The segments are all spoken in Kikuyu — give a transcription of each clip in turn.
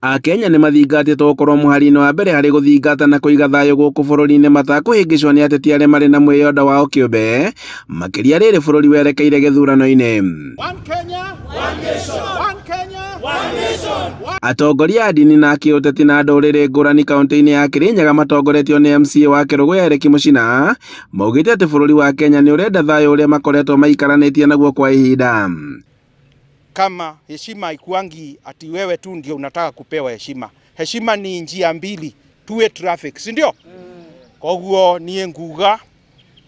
Akenya nĩ mathingatĩtwo gũkorwo mũhari-inĩ wa mbere harĩ gũthingata na kũiga thayũ gũkũ bũrũri-inĩ matakũhĩngĩcwo nĩ ateti arĩa marĩ na mwĩyondo wao kĩũmbe, makĩria rĩrĩ bũrũri werekeire gĩthurano-inĩ. Atongoria a ndini na kĩũteti na ndũrĩrĩ ngũrani kaunti-inĩ ya Kirinyaga matongoretio nĩ MCA wa Kĩrũgũya Eric Mũchina maugĩte atĩ bũrũri wa Kenya nĩ ũrenda thayũ ũrĩa makoretwo maikaranĩtie naguo kwa ihinda. Kama heshima haikuangi ati wewe tu ndio unataka kupewa heshima. Heshima ni njia mbili, tuwe traffic, si ndio? Koguo niĩ nguga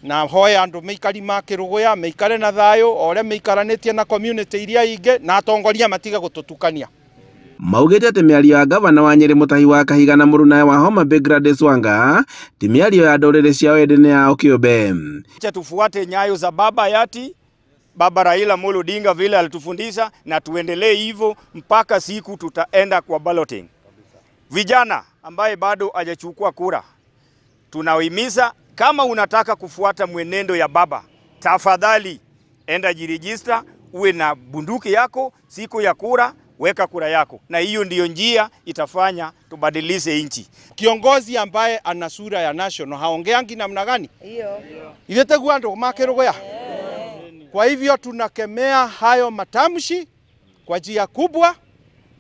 na hoya andu meikari ma Kĩrũgũya meikare na thayũ o ũrĩa meikaranĩtie na community iria ingĩ na atongoria matiga gũtũtukania. Maugĩte atĩ mĩario ya gavana wa Nyĩrĩ Mũtahi wa Kahiga na mũrunawe wa Homa Bay Gladys Wanga ti mĩario ya ndũrĩrĩ ciao ĩndĩ nĩ yao kĩũmbe. Acha tufuate nyayo za baba hayati Baba Raila Amolo Odinga vile alitufundisha, na tuendelee hivyo mpaka siku tutaenda kwa balloting. Vijana ambaye bado hajachukua kura, tunawahimiza kama unataka kufuata mwenendo ya baba, tafadhali enda jirejista, uwe na bunduki yako, siku ya kura weka kura yako, na hiyo ndiyo njia itafanya tubadilishe nchi. Kiongozi ambaye ana sura ya national haongeangi namna gani? Hiyo. Ithe andu ma Kĩrũgũya. Kwa hivyo tunakemea hayo matamshi kwa njia kubwa,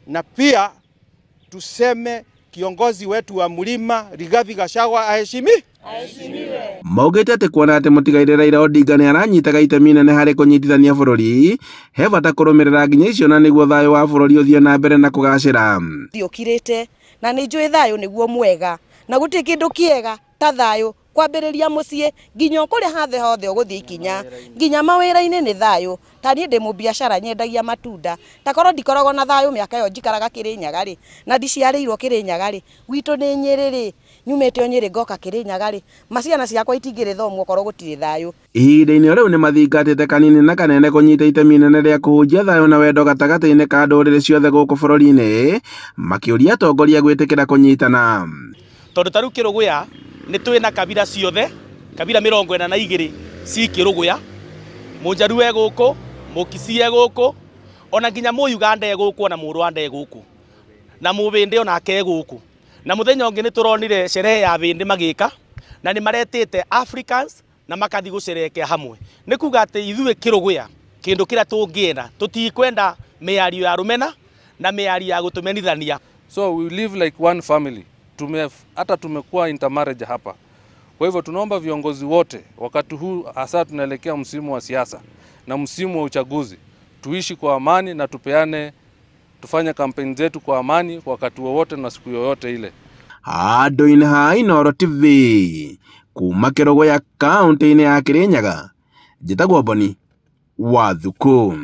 na pia tuseme kiongozi wetu wa mlima Rigathi Gachagua aheshimiwe. Maugĩte atĩ kuona atĩ mũtigairĩ Raila Odinga nĩ aranyitaga itemi inene harĩ kũnyitithania bũrũri, he bata kũrũmĩrĩra nginya icio na nĩguo thayũ wa bũrũri ũthiĩ na mbere na kũgacĩra. Thiũkirĩte na nĩ njũĩ thayũ nĩguo mwega, na gũtirĩ kĩndũ kĩega ta thayũ kwambĩrĩria mũciĩ nginya kũrĩa hathe hothe ũgũthiĩ ikinya nginya mawĩra-inĩ nĩ thayũ. Ta niĩ ndĩ mũbiacara nyendagia matunda, ta korwo ndikoragwo na thayũ mĩaka ĩyo njikaraga Kĩrĩnyaga rĩ, na ndiciarĩirwo Kĩrĩnyaga rĩ, gwitũ nĩ Nyĩrĩ rĩ, nyumĩte o Nyĩrĩ ngoka Kĩrĩnyaga rĩ, maciana ciakwa itingĩrĩthomwo korwo gũtirĩ thayũ. Ihinda-inĩ rĩu nĩ mathingatĩte kanini na kanene kũnyita itemi inene rĩa kũhunjia thayũ na wendo gatagatĩ-inĩ ka ndũrĩrĩ ciothe gũkũ bũrũri-inĩ, makĩũria atongoria gwĩtĩkĩra kũnyitana. Tondũ ta rĩu Kĩrũgũya nĩ twĩ na kabira ciothe, kabira 42 ci Kĩrũgũya, Mũnjaruo e gũkũ, Mũkisii e gũkũ, ona nginya Mũyuganda e gũkũ, ona Mũrwanda e gũkũ, na Mũbĩndĩ onake e gũkũ. Na mũthenya ũngĩ nĩ tũronire sherehe ya Bĩndĩ magĩka, na nĩ maretĩte Africans na makathi gũcerekea hamwe. Nĩ kuga atĩ ithuĩ Kĩrũgũya kĩndũ kĩrĩa tũngĩenda, tũtikwenda mĩario ya rũmena na mĩario ya gũtũmenithania. So we live like one family. Hata tumekuwa intermarriage hapa. Kwa hivyo tunaomba viongozi wote wakati huu, hasa tunaelekea msimu wa siasa na msimu wa uchaguzi, tuishi kwa amani na tupeane, tufanye kampeni zetu kwa amani wakati wowote na siku yoyote ile. Handũ-inĩ ha Inooro TV kuma Kĩrũgũya kaunti-inĩ ya Kĩrĩnyaga, njĩtagwo Boni wa Thuku.